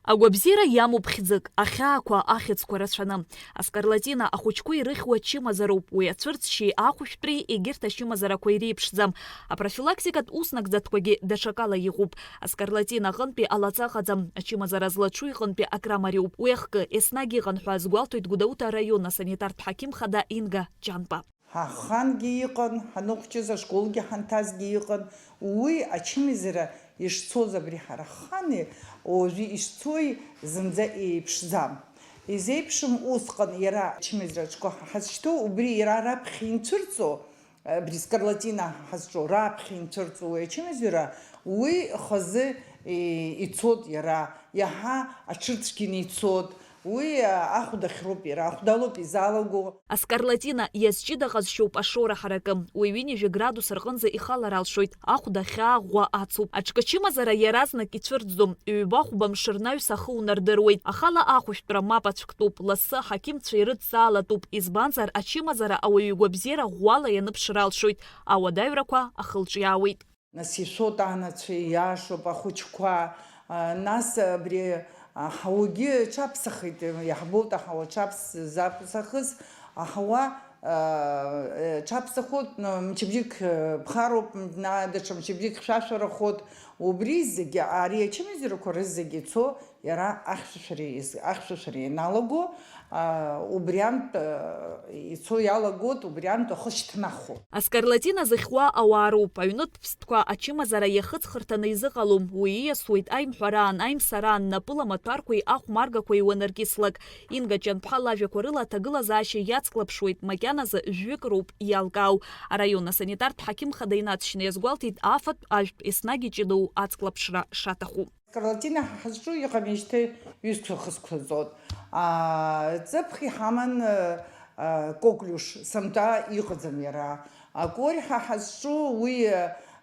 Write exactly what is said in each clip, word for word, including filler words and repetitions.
Агәабзиара иамоуп хьӡык, ахьаақәа, ахьӡқәа рацәаны. Аскарлатина ахәыҷқәа ирыхьуа ачымазароуп, уи ацәырҵшьеи ахәышәтәреи егьырҭ ачымазарақәа иреиԥшӡам. Апрофилактикатә уснагӡатәқәагьы даҽакала иҟоуп. Аскарлатина аҟынтәи алаҵа ыҟаӡам, ачымазара злаҽу иҟынтәи акрама мариоуп. Уи ахкы еснагь иҟан ҳәа азгәалҭоит Гәдоуҭа араион асанитартә ҳақьым хада Инга Ҷанба. Ҳахангьы иҟан, ҳаныхәҷыз ашколгьы ҳанҭазгьы иҟан. Уи ачымазара ишцоз абри ҳара ҳхани уажәы ишцои зынӡа еиԥшӡам. Изеиԥшым усҟан иара ачымазара аҽқәа ҳа ҳазшьҭоу, убри иара раԥхьа инцәырҵо, абри скарлатина ҳазҿу раԥхьа инцәырҵуа ачымазара, уи хазы, и-, ицот иара, иаҳа аҽырцәгьаны ицот, уи, а, ахәдахь роуп иара, ахәдалоуп изалаго. Аскарлатина иазҷыда ҟазшьоуп ашоура ҳаракы, уи ҩынҩажәа градус рҟынӡа ихалар алшоит, ахәда ахьаа ӷәӷәа ацуп. Аҽкачымазара иаразнак ицәырҵӡом, ҩба-хәба мшы рнаҩс ахы унардыруеит, ахала ахәышәтәра мап ацәктәуп, лассы аҳақьымцәа ирыдҵаалатәуп, избанзар, ачымазара ауаҩы игәабзиара ӷәӷәала ианыԥшыр алшоит, ауадаҩрақәа ахылҿиаауеит. Нас ишәоит анацәа, ииашоуп, ахәыҷқәа, а, нас абри аҳауагьы ҽаԥсахит, иаҳбоит аҳауа ҽаԥс-, заԥсахыз, аҳауа, а, ҽаԥсахоит, н-, мчыбжьык, э, ԥхароуп, на-, даҽа мчыбжьык хьшәашәарахоит, убри зегьы, ари ачымазарақәа рызегьы ицо иара ахьшәашәара из-, ахьшәашәара ианалаго, аа, убриантә, аа, ицо иалагоит, убриантә ахы шьҭнахуа. Аскарлатина зыхьуа ауаа роуп, аҩнытә ԥстәқәа ачымазара иахыҵхырҭаны изыҟалом, уи ииасуеит аимҳәараан, аимсараан, напыла маҭәарқәеи ахәмаргақәеи уанаркьыслак. Инга Ҷанԥҳа лажәақәа рыла аҭагылазаашьа иацклаԥшуеит, макьаназы жәҩык роуп иалкаау. Араион асанитартә ҳақьым хада инаҵшьны иазгәалҭеит афатә ажәтә еснагь иҷыдоу ацклаԥшра шаҭаху. Скарлатина ҳа ҳазҿу иҟамижьҭеи ҩызцәа хысқәа ҵот. Аа, ҵыԥх иҳаман, аа, коклюш, сынтәа иҟаӡам иара. Акори ҳа ҳазҿу уи,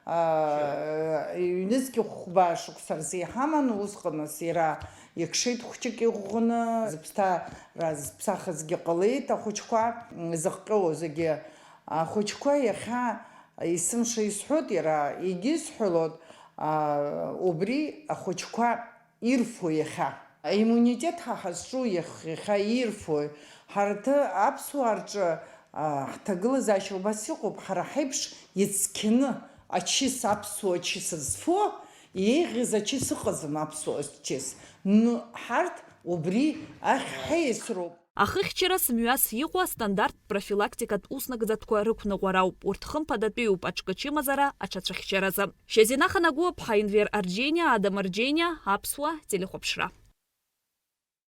аа, ҩнызқь хәба шықәса рзы иҳаман, усҟан ас иара икшеит хәҷык иӷәӷәаны, зыԥсҭа-, зыԥсахызгьы ҟалеит ахәыҷқәа, зыхҟьоу зегьы. Ахәыҷқәа иахьа есымша исҳәоит иара, егьысҳәалоит, аа, убри ахәыҷқәа ирфо иахьа. Аиммунитет ҳа ҳазҿу иах-, иахьа ирфои? Ҳарҭ аԥсуаа рҿы, аа, ҳҭагылазаашьа убас иҟоуп, ҳара ҳаиԥш ицқьаны ачыс, аԥсуа чыс зфо, еиӷьыз ачыс ыҟаӡам аԥсуа чыс. Ну, ҳарҭ убри ахь ҳаиасроуп. Ахыхьчарас мҩас иҟоу астандарттә профилактикатә уснагӡатәқәа рықәныҟәара ауп, урҭ хымԥадатәиуп аҽкачымазара аҽацәыхьчаразы. Шьазина Ханагәыаԥҳа, Енвер Арџьениа, Адам Арџьениа, Аԥсуа телехәаԥшра.